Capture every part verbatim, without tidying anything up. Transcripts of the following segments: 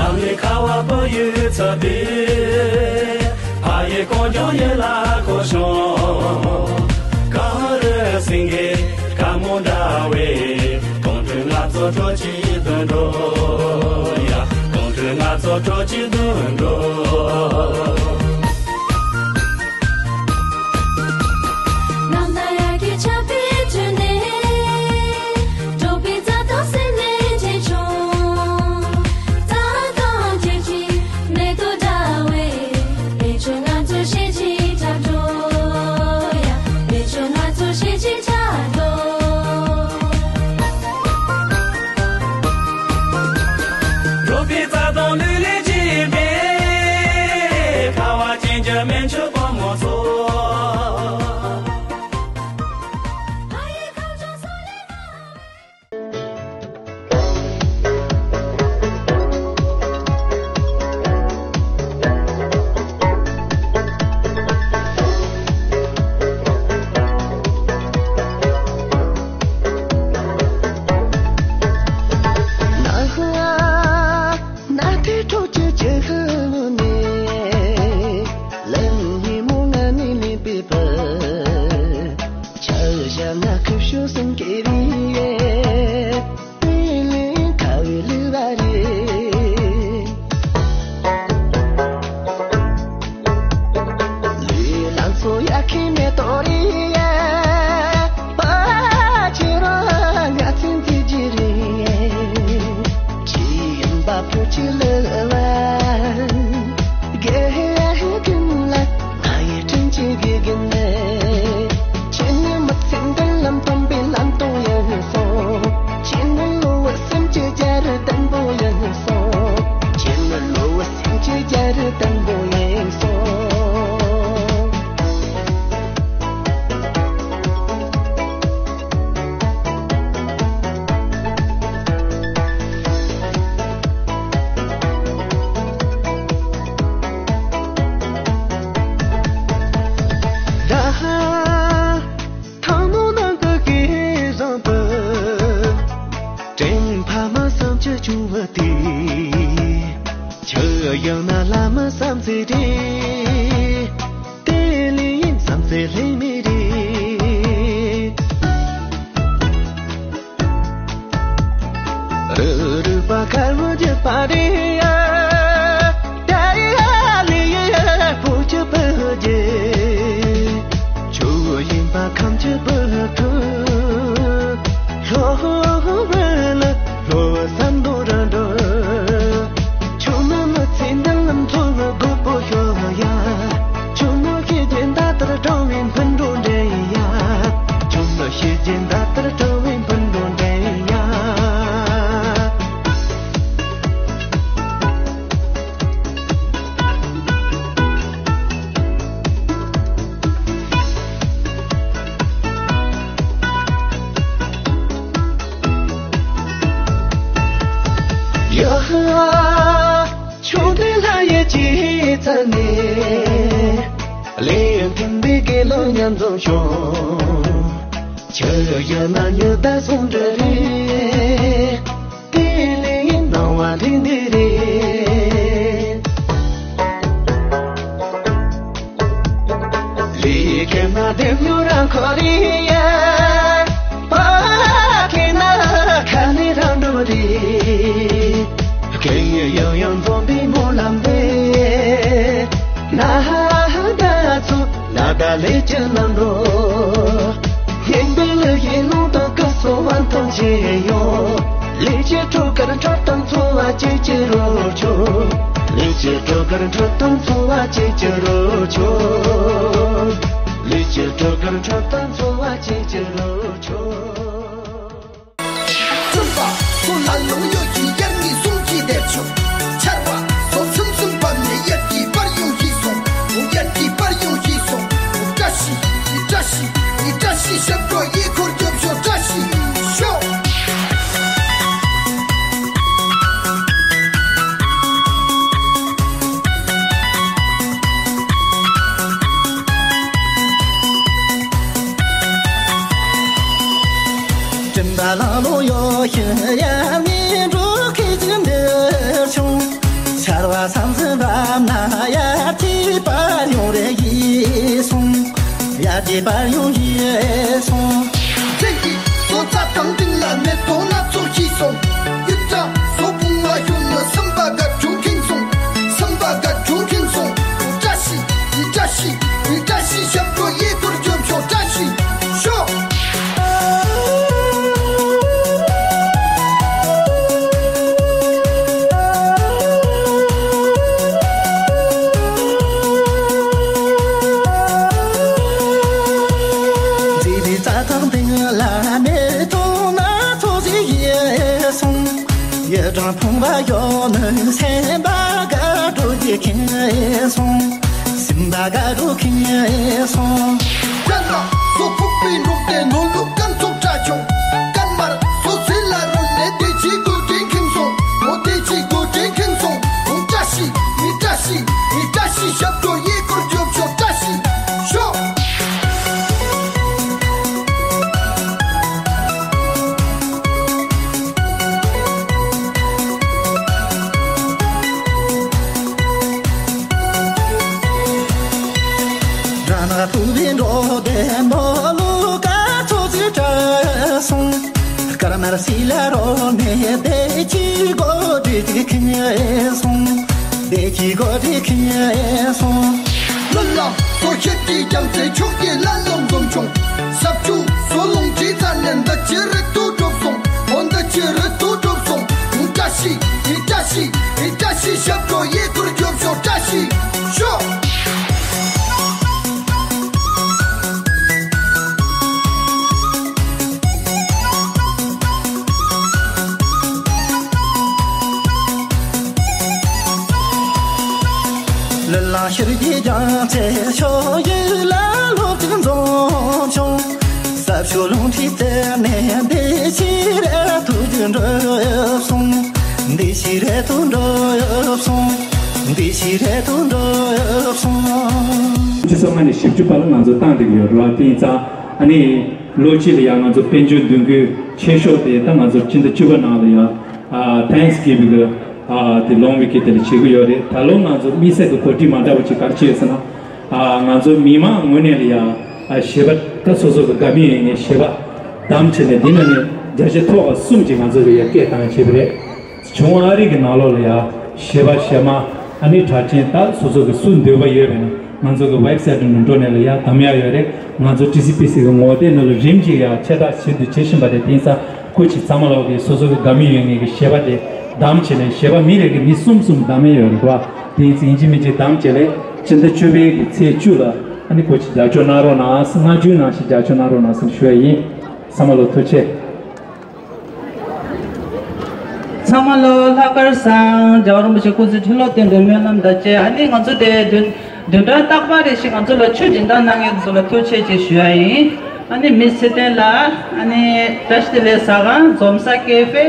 ཨ་མའི་ཁ་བ་བུ་ཡུག་ཚ་དེ། ཕ་ཡི་གངས་ལྗོངས་ཡུལ་ལ་འཁོར་བྱུང་། གངས་རི་སེང་གེ་དཀར་མོ་འདྲ་བའི། གངས་ཕྲུག་ང་ཚོ་བྲོ་གཅིག་བརྡུང་འགྲོ་ཡ། གངས་ཕྲུག་ང་ཚོ་བྲོ་གཅིག་བརྡུང་འགྲོ། ནམ་ཟླ་ཡར་གྱི་ཆར་པའི་ཁྲོད་ནས། འགྲོགས་པའི་རྩྭ་ཐང་སེམས་ནས་འཐེན་བྱུང་། རྩྭ་ཐང་སྐྱིད་ཀྱི་མེ་ཏོག་འདྲ་བའི། བེད་སྤྱོད་ང་ཚོ་གཞིས་བྱེས་འཁྲབ་འགྲོ་ཡ། བེད་སྤྱོད་ང་ཚོ་གཞིས་བྱེས་འཁྲབ་འགྲོ། འགྲོགས་པའི་རྩྭ་ཐང་ལུས་ལེན་བྱེད་པའི། ཁ་བ་ཅན་གྱི་སྨན་ཆུ་དཔའ་མོ་ཚོ། ན་ཧ་ན་དེ་ཁྲོ་ཆུ་ཆུ་ཧུ་ནི། ལམ་ཉི་མོ་ང་ནི་ནི་པི་པ། ཆ་ཞ་ང་ཁུ་ཤུ་སུན་ཀེ་རི་ཡེ། ཏི་ལི་ཁ་བི་ལི་བ་རི། ལུས་ལ་མཚོ་ཡ་ཁི་མེ་ཏོ་རི་ཡ། པ་ཆི་རོ་ང་ཚིན་ཚི་ཇི་རི། ཅི་ཡིན་པ་པོ་ཆི་ལི་བ། གེ་ཧེ་ཧེ་ཀིན་ལ་ང་ཡི་དྲིན་ཆེ་གེ་གིན་ནེ། ཁྱེད་ནི་མི་ཚེ་འདི་ལམ་སྟོན་པའི་ལམ་སྟོན་ཡིན་སོང་། ཁྱེད་ནི་བློ་བུ་སེམས་ཀྱི་རྒྱ་རི་ལྡན་པོ་ཡིན་སོང་། ཁྱེད་ནི་བློ་བུ་སེམས་ཀྱི་རྒྱ་རི་ལྡན་པོ་ཡིན་སོང་། ད་ཐང་མོ་ནང་གི་སྐད་བཟང་པོ། དྲན་ཕ་མ་བསམ་ཚུལ་བྱུང་བ་དེ། ཆུ་ཡང་ན་ལ་མ་བསམ་ཚེ་དེ། དེ་ལས་བསམ་ཚེ་ལྷད་མེད་རེད། རུ་རུ་པ་ཁ་མོ་རྒྱུ་པ་རེད་ཡ། ད་ཡ་ལི་ཡ་པོ་ཆུ་པོ་རྒྱུ། ཆུ་ཡིན་པ་ཁམ་ཆུ་པོ་ཁུ། ལྷོ་བ་ལ་ལྷོ་བ་བསམ་དོ་ར་འགྲོ། ཆུ་མོ་མི་ཚེ་འདི་ལམ་མཚོ་མི་དགོས་པོ་ཤོ་ཡ། ཆུ་མོ་ཤེས་ཀྱི་ད་ལྟར་གྲོང་བའི་སྨིན་གྲོང་འདྲེ་ཡ། ཆུ་མོ་ཤེས་ཀྱི་ད་ལྟར་གྲོང་བའི་སྨིན་གྲོང་འདྲེ་ཡ། ཡ། ཆུང་དུས་ལྷ་ཡི་སྐྱེས་ཚར་ནས། ལས་མཐུན་པའི་དགེ་སློང་མཉམ་འཛོམས་བྱུང་། ཆུ་ཡི་ན་ཉི་ཟླ་ཟུང་འབྲེལ་རེད། དེ་ལས་སྣང་བ་ལྷན་འདི་རེད། ལས་ཀྱི་ན་དེ་མྱུར་རང་ཁོ་རེ་ཡ། པ་ཀེ་ན་ཁ་ནི་རང་འགྲོ་རེད། ཀེ་ཡང་ཡང་འཛོམས་པའི་སྨོན་ལམ་འདེབས། ན་ཧ་ད་ཚོ་ལ་ད་ལས་ཀྱི་ནང་འགྲོ། སྙན་པའི་གླུ་ཡི་ནང་དུ་སྐུ་གསུང་བན་དུ་མཇལ་ཡོང་། ལས་ཀྱི་སྤྲོ་གར་འཁྲབ་སྟངས་འཚོ་བ་སྐྱིད་ཀྱི་རོལ་ཆོག་ལས་ཀྱི་སྤྲོ་གར་འཁྲབ་སྟངས་འཚོ་བ་སྐྱིད་ཀྱི་རོལ་ཆོག་ལས་ཀྱི་སྤྲོ་གར་འཁྲབ་སྟངས་འཚོ་བ་སྐྱིད་ཀྱི་རོལ་ཆོག་བཙུན་པ་ཚོ་ལ་ལོང་ཡོད་ཀྱི་དབྱར་གནས་ཟུང་གིས་བསྡད་ཆོག་ཆར་པ་ཚོ་ཚུམ་ཚུམ་བབས་ནས་དབྱར་གྱི་པར་ཡོང་ཤེས་སོང་། དབྱར་གྱི་པར་ཡོང་ཤེས་སོང་། བཀྲ་ཤིས་ཡི་བཀྲ་ཤིས་ཡི་བཀྲ་ཤིས་ཞབས་བྲོ་ཡི་འཁོར་རྒྱབ་ཤོག་བཀྲ་ཤིས་ཤོག་སྤྲིན་པ་ལང་ལོ་ཡོ་ཤི་ཡ་མི་འགྲོ་ཁི་ཅི་འདིར་ཆུང་། པར་ཡོང་ཡིན་སོང་། ཚེ་འདི་སོ་ཚ་དང་སྟེང་ལ་མེ་ཏོག་སྣ་ཚོགས་ཤིག་སོང་། ཡིད་བྲལ་སོ་བུང་བ་གཞོན་ནུ་བསམ་པ་དགའ་བྱུང་ཁེངས་སོང་། བསམ་པ་དགའ་བྱུང་ཁེངས་སོང་། བཀྲ་ཤིས་བཀྲ་ཤིས་བཀྲ་ཤིས་ཞབས་བྲོ་ཡི་གུར་འཇོམས་ཤོག་བཀྲ་ཤིས་ཤོག་མཛེས་པའི་རྩྭ་ཐང་སྟེང་ལ་མེ་ཏོག་སྣ་ཚོགས་ཤིག་ཡལ་སོང་། ཡུལ་གྲུ་ཕུང་བ་གཡོ་ནས་སེམས་པ་དགའ་སྤྲོ་ཞིག་ཁེངས་སོང་། སེམས་པ་དགའ་སྤྲོ་ཁེངས་སོང་། ཡ་ལ་སོ་ཕུག་པའི་འབྲོག་སྡེ་ནོར་ལུག་སྐམ་ཚོགས་བཀྲ་བྱུང་། སྐར་མར་སོ་ཟིལ་ལ་རོལ་ནས་བདེ་སྐྱིད་སྒོ་འདྲེན་ཁེངས་སོང་། འོ་བདེ་སྐྱིད་སྒོ་འདྲེན་ཁེངས་སོང་། འོ་བཀྲ་ཤིས་མི་བཀྲ་ཤིས་མི་བཀྲ་ཤིས་ཞབས་བྲོ་ཡི་གུར་འཇོམས་ཤོག་བཀྲ་ཤིས་ཤོག་ར་ནག་ཕུག་པའི་འབྲོག་སྡེ་ནོར་ལུག་སྐམ་ཚོགས་ཀྱིས་བཀྲ་སོང་། སྐར་མར་སིལ་ལ་རོལ་ནས་བདེ་སྐྱིད་སྒོ་འདྲེན་ཅིག་ཁེངས་སོང་། བདེ་སྐྱིད་སྒོ་འདྲེན་ཁེངས་སོང་། ལ་ལ་སོ་ཤེད་ཀྱི་རྒྱ་མཚོའི་ཕྱོགས་ཀྱི་ལ་ལོ་འཛོམས་བྱུང་། ས་བཅུ་སོ་ལོང་ཅི་ཙ་ནས་འདི་ཕྱི་རུ་ཏུ་གྲུབ་སོང་། འོ་འདི་ཕྱི་རུ་ཏུ་གྲུབ་སོང་། བཀྲ་ཤིས་ཡི་བཀྲ་ཤིས་ཡི་བཀྲ་ཤིས་ཞབས་བྲོ་ཡི་གུར་འཇོམས་ཤོག་བཀྲ་ཤིས་ཤོག་ལུས་ལ་ཤེར་གྱི་རྒྱ་མཚོའི་ཕྱོགས་ཡུལ་ལ་ལོག་ཅིག་འཛོམས་བྱུང་། ས་ཕྱོགས་ལུང་ཁྲིད་བརྩེ་ནས་འདི་ཕྱི་རེ་ཐུགས་རྒྱུད་འགྲུབ་སོང་། འདི་ཕྱི་རེ་ཐུགས་འགྲུབ་སོང་། འདི་ཕྱི་རེ་ཐུགས་འགྲུབ་སོང་། ཁྲི་སོ་ལྔ་ནས་བཞི་བཅུ་བར་ལ་ང་ཚོ་བཏང་བསྡད་ཀྱི་ཡོད་རེད་བ། དེ་ཡིན་ཙང་ཨ་ནི་ལོ་གཅིག་ལ་ཡང་ང་ཚོ་དཔལ་འབྱོར་མདུན་སྐྱོད་ཆེ་ཤོས་དེ་ད་ང་ཚོ་སྤྱི་ཟླ་བཅུ་པ་ནང་ལ་ཡང་ཨ་Thanksgiving་གི་ཨ་དེ་long weekend་དེ་ལ་བྱེད་ཀྱི་ཡོད་རེད། ད་ལོ་ང་ཚོ་དམིགས་བསལ་གྱི་གོ་སྒྲིག་མ་འདྲ་བ་ཅིག་ག་རེ་བྱས་ཟེར་ན། ཨ་ང་ཚོ་མི་མང་ངོས་ནས་ལ་ཡ་ཨ་གཞས་པ་ད་སོ་སོ་གི་དགའ་མོས་ཡོད་མཁན་གཞས་པ་བདམས་བྱས་ནས་འདི་ནང་ནས་བརྒྱ་ཆ་ཐོག་ག་གསུམ་ཅིག་ང་ཚོ་ལ་ཡ་སྐད་བཏང་བྱས་པ་རེད། བྱུང་ཨ་རི་གི་ནང་ལོགས་ལ་ཡ་གཞས་པ་གཞས་མ་ཨ་ནི་གྲགས་ཅན་ད་སོ་སོ་གི་སུ་འདོད་པ་ཡོད་པ་ཡིན་ན་ང་ཚོ་གི་website་ནང་འགྲོ་ནས་ལ་ཡ་བདམས་ཡ་ཡོད་རེད། ང་ཚོ་ཊི་སི་པི་སི་གི་ངོ་དེབ་ནང་ལ་རིམ་གྱིས་ཡ་ཆེ་ཐག་ཆེ་དུ་བྱེད་བཞིན་པ་རེད། དེང་སང་སྐུ་མཁྱེན་ཚང་མ་ལོག་གི་སོ་སོ་གི་དགའ་མོས་ཡོད་མཁན་གྱི་གཞས་པ་དེ་བདམས་བྱས་ནས་གཞས་པ་མི་རེ་གི་མི་གསུམ་གསུམ་བདམས་ཡ་ཡོད་རེད་བ། དེ་ཡིན་ཚེ་ཡིན་གཅིག་མིན་གཅིག་བདམས་བྱས་ལས་སྤྱི་ཟླ་བཅུ་པའི་གི་ཚེས་བཅུ་ལ་ཨ་ནི་སྐུ་མཁྱེན་རྒྱབ་སྐྱོར་གནང་རོགས་གནང་། སྔ་རྒྱུན་ནང་བཞིན་རྒྱབ་སྐྱོར་གནང་རོགས་གནང་ཟེར་ཞུ་ཡ་ཡིན། ཚང་མ་ལོ་ཐུགས་རྗེ་ཆེ། ཚང་མ་ལོ་ལྷག་དཀར་བཟང་། རྒྱལ་བ་རིན་པོ་ཆེ་སྐུ་ཚེ་ཁྲི་ལོ་བརྟན་པའི་སྨོན་ལམ་དང་བཅས་ཨ་ནི་ང་ཚོ་དེ་བདུན་བདུན་ཕྲག་རྟག་པར་རེ་ཞིག་ང་ཚོ་ལ་ཆུ་སྦྱིན་བདག་གནང་མཁན་ཚོ་ལ་ཐུགས་རྗེ་ཆེ་ཞུ་ཡ་ཡིན། ཨ་ནི་མི་ཚེ་བརྟན་ལ་ཨ་ནི་བཀྲ་ཤིས་བདེ་ལེགས་ཟ་ཁང་འཛོམས་ས་ཀེ་ཧྥེ།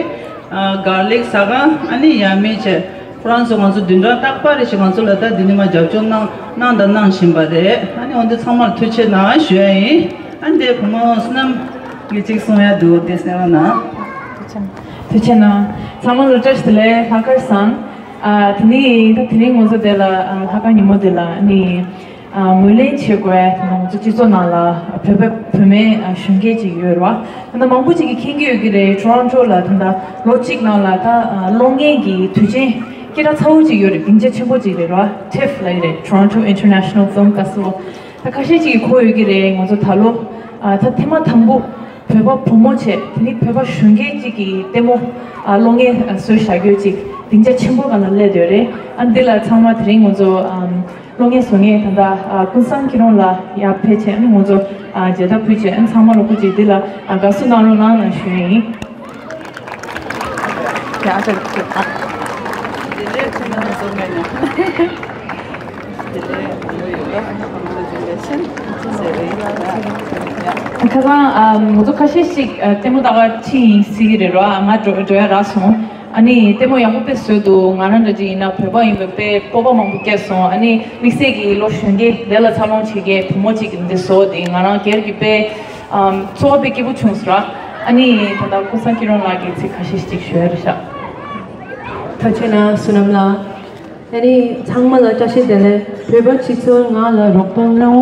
ཨ་གར་ལིག་ཟ་ཁང་ཨ་ནི་ཡ་མི་བྱས། ཁོ་རང་ཚོ་ང་ཚོ་བདུན་ཕྲག་རྟག་པར་རེ་ཞིག་ང་ཚོ་ལ་ད་འདི་ནས་མར་རྒྱབ་སྐྱོར་གནང་གནང་དང་གནང་བཞིན་པ་རེད། ཨ་ནི་འོན་ཏེ་ཚང་མར་ཐུགས་རྗེ་ཆེ་གནང་ཞུ་ཡ་ཡིན། ཨ་ནི་དེ་བུ་མོ་བསོད་ནམས་ཀྱིས་གཅིག་གསུང་ཡ་འདུག་དེ་གསན་རོགས་གནང་། ཐུགས་རྗེ་གནང་། ཚང་མ་ལ་བཀྲ་ཤིས་བདེ་ལེགས། ལྷག་དཀར་བཟང་། ཨ་དེ་ནས་ད་དེ་རིང་ང་ཚོ་དེ་ལ་ཨ་ལྷག་དཀར་ཉིན་མོ་དེ་ལ་ཨ་ནི། ཨ་ངོས་ལེན་བྱེད་དགོས། ད་ང་ཚོ་སྤྱི་ཚོགས་ནང་ལ་བོད་པ་བུད་མེད་ཨ་གཞོན་སྐྱེས་ཅིག་ཡོད་རེད་བ། ད་ལྟ་མང་པོ་ཅིག་གིས་མཁྱེན་གྱི་ཡོད་ཀྱི་རེད། ཊོ་རོན་ཊོ་ལ་ད་ལྟ་ལོ་གཅིག་ནང་ལ་ད་ཨ་གློག་བརྙན་གྱི་དུས་ཆེན་སྐད་གྲགས་ཚ་བོ་ཅིག་ཡོད་རེད། སྡིངས་ཆ་ཆེན་པོ་ཅིག་རེད་རེད་བ། ཊིཕ་ལབ་ཀྱི་རེད། Toronto International Film Festival། ད་ཁ་ཤས་ཅིག་གིས་གོ་ཡོད་ཀྱི་རེད། ང་ཚོ་ད་ལོ་ཨ་ད་ཐེངས་མ་དང་པོ་བོད་པ་བུ་མོ་བྱས་དེ་ནི་བོད་པ་གཞོན་སྐྱེས་ཅིག་གིས་ལྟད་མོ་ཨ་གློག་བརྙན་ཨ་བཟོས་བཞག་ཡོད་ཅིག་སྡིངས་ཆ་ཆེན་པོ་སྒང་ལ་སླེབས་ཡོད་རེད། ཨ་འདི་ལ་ཚང་མ་དེ་རིང་ང་ཚོ་ཨམ། གློག་བརྙན་བཟོ་མཁན་ད་ལྟ་ཨ་ཀུན་བཟང་སྐྱིད་གྲོང་ལགས་ཡར་ཕེབས་བྱས་ཨ་ནི་ང་ཚོ་ཨ་མཇལ་དར་ཕུལ་བྱས་ཨ་ནི་ཚང་མ་ལ་སྐུ་མཁྱེན་འདི་ལ་ཨ་དགའ་བསུ་གནང་རོགས་གནང་ཞུ་ཡ་ཡིན། ཁ་སང་ཨ་ང་ཚོ་ཁ་ཤས་ཤིག་ཨ་ལྟད་མོ་ལྟ་ག་ཕྱིན་ཡིན་སྲིད་ཀྱི་རེད་རོ། ཨ་ང་འགྲོ་འགྲོ་ཡ་རག་སོང་། ཨ་ནི་ལྟད་མོ་ཡག་པོ་དཔེ་བཟོས་འདུག་ང་རང་འདྲ་ཅིག་ཡིན་ན་བོད་པ་ཡིན་པའི་དཔེ་སྤོབས་པ་མང་པོ་སྐྱེས་སོང་། ཨ་ནི་དམིགས་བསལ་གྱི་ལོ་གཞོན་སྐྱེས་ལས་ལ་འཚར་ལོངས་བྱེད་མཁན་བུ་མོ་ཅིག་གིས་འདི་བཟོ་དེ་ང་རང་སྒེར་གྱི་དཔེ་ཨམ་ཚོར་བ་དཔེ་སྐྱིད་པོ་བྱུང་སོང་ར། ཨ་ནི་ད་ལྟ་ཀུན་བཟང་སྐྱིད་གྲོང་ལགས་ཀྱིས་ཚིག་ཁ་ཤས་ཤིག་ཞུ་ཡ་རེད་ཤག་ཐུགས་རྗེ་གནང་བསོད་ནམས་ལགས། ཨ་ནི་ཚང་མ་ལ་བཀྲ་ཤིས་བདེ་ལེགས། བོད་པ་སྤྱི་ཚོགས་ང་ལ་རོགས་པ་གནང་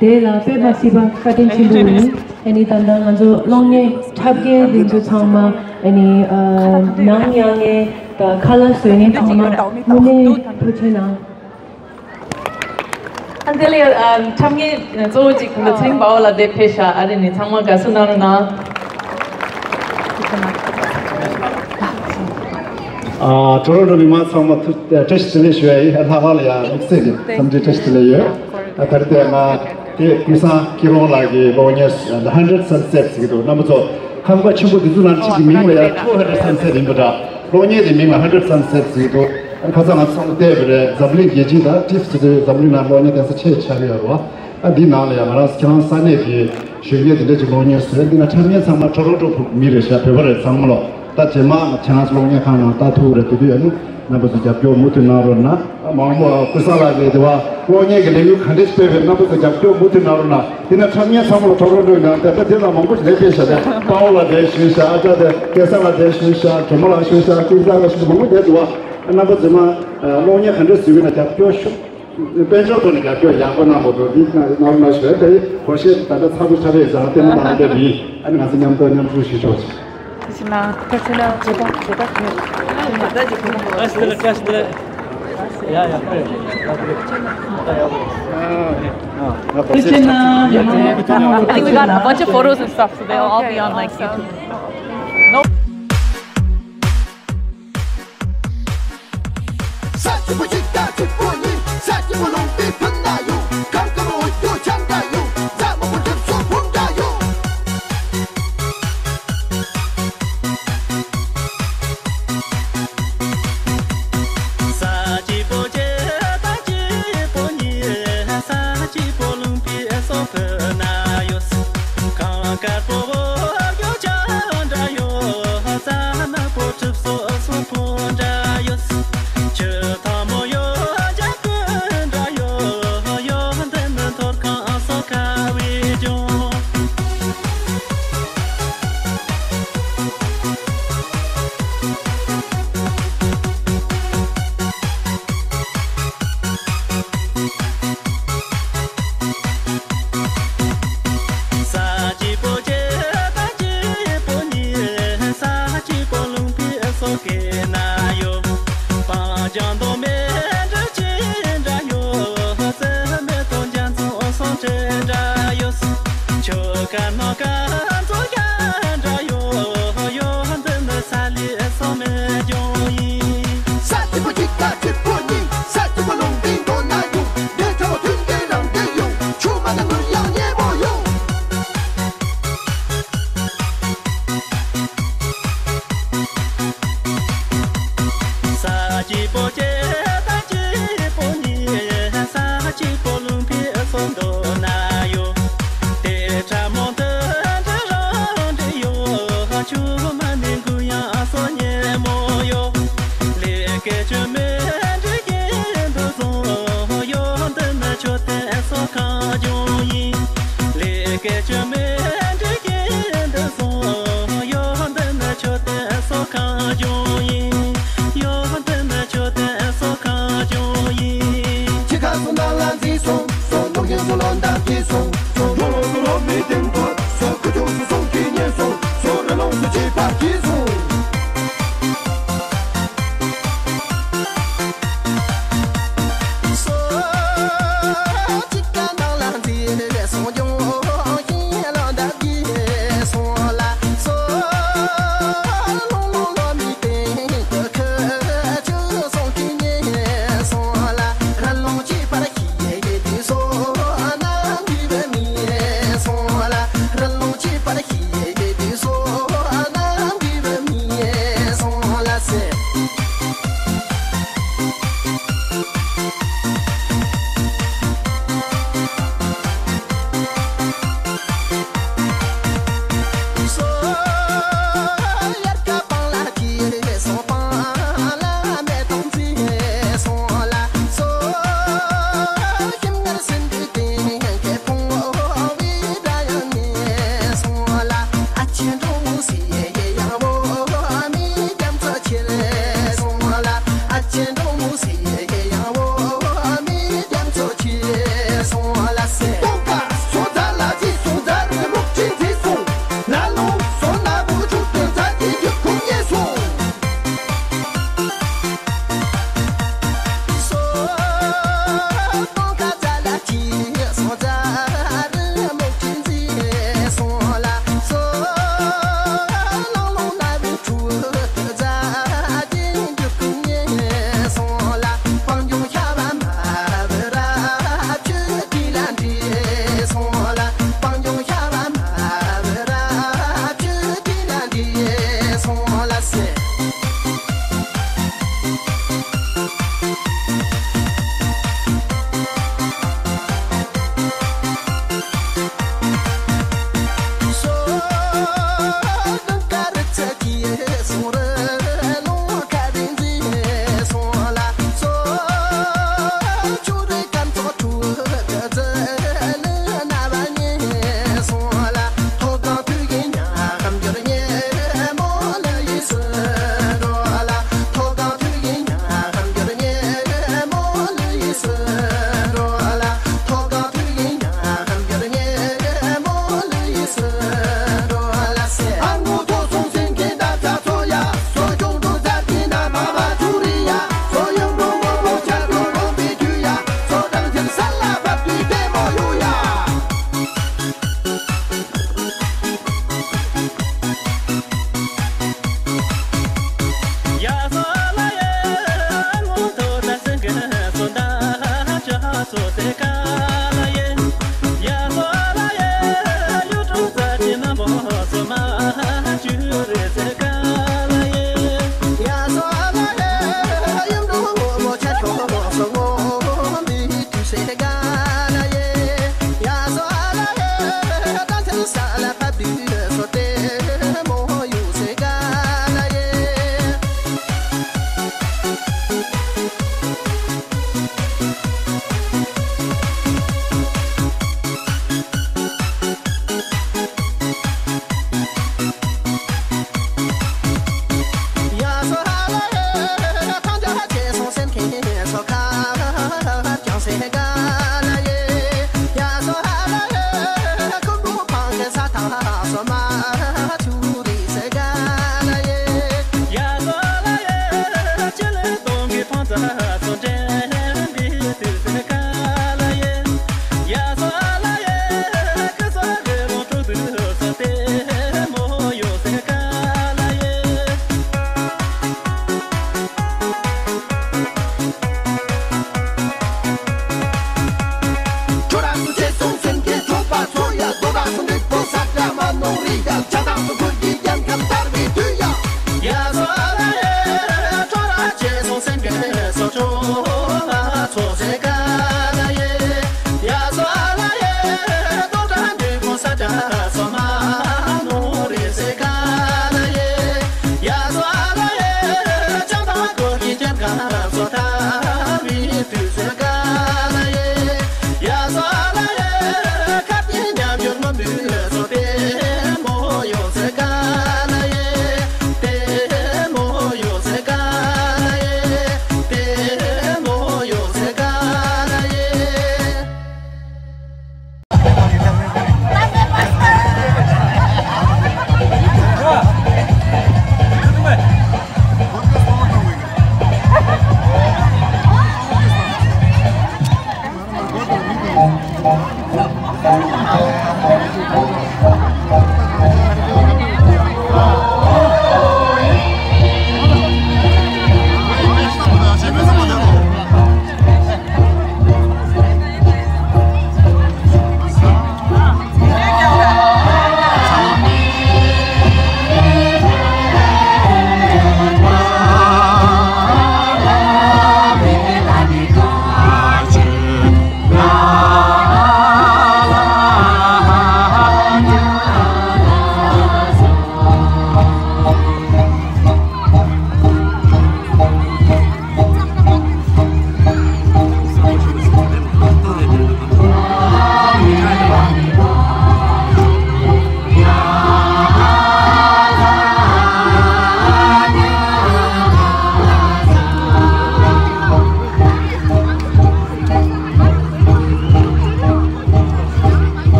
བ། དེ་ལ་དཔེ་མ་སྲིད་པ་བཀའ་དྲིན་ཆེན་པོ་ཡིན། ཨ་ནི་ད་ལྟ་ང་ཚོ་གློག་བརྙན་འཁྲབ་མཁན་འདི་ཚོ་ཚང་མ། ཨ་ནི་ཨ་ནང་ཡང་ངས་ད་ཁ་ལག་བཟོས་མཁན་ཚང་མ་དངོས་གནས་ཐུགས་རྗེ་གནང་། ཨ་འདི་ལ་ཨ་འཁྲབ་མཁན་གཙོ་བོ་གཅིག་ད་ཚེ་རིང་དཔའ་བོ་ལགས་འདིར་ཕེབས་ཤག་ཨ་རེ་ནི་ཚང་མ་དགའ་བསུ་གནང་རོགས་གནང་། ཨ་ཊོ་རོན་ཊོ་མི་མང་ཚང་མ་ཐུགས་བཀྲ་ཤིས་བདེ་ལེགས་ཞུ་ཡ་ཡིན། ལྷག་པར་ལ་ཡང་དམིགས་བསལ་གྱི་འཚམས་འདྲི་བཀྲ་ཤིས་བདེ་ལེགས་ཡོད། ཨ་ད་རེས་དེ་ང་དེ་ཀུན་བཟང་སྐྱིད་རོང་ལགས་ཀྱི་གློག་བརྙན་The Hundred Sunsets་ཟེར་གྱི་འདུག་རྣམ་པ་ཚོ། ཁང་པ་ཆེན་པོ་འདི་ཚོ་ནང་གཅིག་གི་མིང་ལ་ཡང་Two Hundred Sunset ཡིན་པ་འདྲ། གློག་བརྙན་དེ་མིང་ལ་Hundred Sunsets ཟེར་གྱི་འདུག་ཁ་སང་ང་ཚོ་བལྟས་པ་རེད། འཛམ་གླིང་རྒྱལ་སྤྱི་དང་ཊིཕ་ཟེར་དུས་འཛམ་གླིང་ནང་གློག་བརྙན་གདན་ས་ཆེས་ཆགས་ཀྱི་ཡོད་རེད་བ། ཨ་འདི་ནང་ལ་ཡང་ང་རང་ཁྱེད་རང་ས་གནས་ཀྱི་གཞོན་སྐྱེས་དེ་འདྲ་ཅིག་གློག་བརྙན་བཟོས། འདི་ན་འཁྲབ་མཁན་ཚང་མ་ཊོ་རོན་ཊོ་མི་རེད་ཤག་བོད་པ་རེད་ཚང་མ་ལོ། ད་རྗེས་མ་ང་ཁྱེད་རང་ཚོ་གློག་བརྙན་ཁང་ནང་ལྟ་ཐུབ་རེད། དེ་དུས་ཨ་ནི་རྣམ་པ་ཚོ་རྒྱབ་སྐྱོར་མུ་མཐུད་གནང་རོགས་གནང་། མང་པོ་ཀུན་བཟང་ལགས་ཀྱིས་དེ་བ་གློག་བརྙན་གྱི་ལས་འགུལ་ག་འདྲས་སྤེལ་བའི་རྣམ་པ་ཚོ་རྒྱབ་སྐྱོར་མུ་མཐུད་གནང་རོགས་གནང་། དེ་ན་འཁྲབ་མཁན་ཚང་མ་ལ་ཊོ་རོན་ཊོ་ནང་དེ་ད་དེ་ལ་མང་པོ་ཞིག་ལས་སྤེལ་ཤག་དེ་དཔའ་བོ་ལགས་དེ་ཞུས་ཤག་ཨ་ཅག་དེ་སྐལ་བཟང་ལགས་དེ་ཞུས་ཤག་སྒྲོལ་མ་ལགས་ཞུས་ཤག་ཀུན་བཟང་ལགས་ཞུས་ཤག་མང་པོ་དེ་འདུག་བ། རྣམ་པ་ཚོས་མ་གློག་བརྙན་ག་འདྲས་བཟོས་ཡོད་ན་རྒྱབ་སྐྱོར་ཞུ། དཔལ་འབྱོར་ཐོག་ནས་རྒྱབ་སྐྱོར་ཡག་པོ་གནང་དགོས་འདུག་འདི་གནང་རོགས་གནང་ཞུ། དེ་གོ་ཤེས་ད་ལྟ་ཚ་པོ་ཚ་པོའི་རྫ་ལ་བརྟན་པོ་གནང་བསྡད་པ་ཡིན། ཨ་ནི་ང་ཚོ་མཉམ་དུ་མཉམ་ཞུགས་ཞུ་ཆོག་ཅིག I think we got a bunch of photos and stuff, so they'll all be on like YouTube. Nope.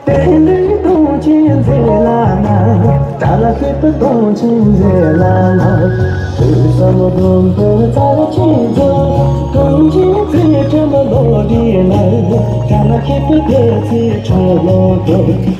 དེ་ལས་སྟོང་ཆེན་མཛད་ལ་ན། གྲྭ་ལ་སྐྱིད་པའི་སྟོང་ཆེན་མཛད་ལ་ན། དུས་གསུམ་མགོན་པོ་ཚར་གཅིག་མཛད། སྟོང་ཆེན་མཛད་དྲན་ལོ་འདི་ན། གྲྭ་ལ་སྐྱིད་པའི་དེ་ཚེ་འཕྲོ་ལོ་འདི།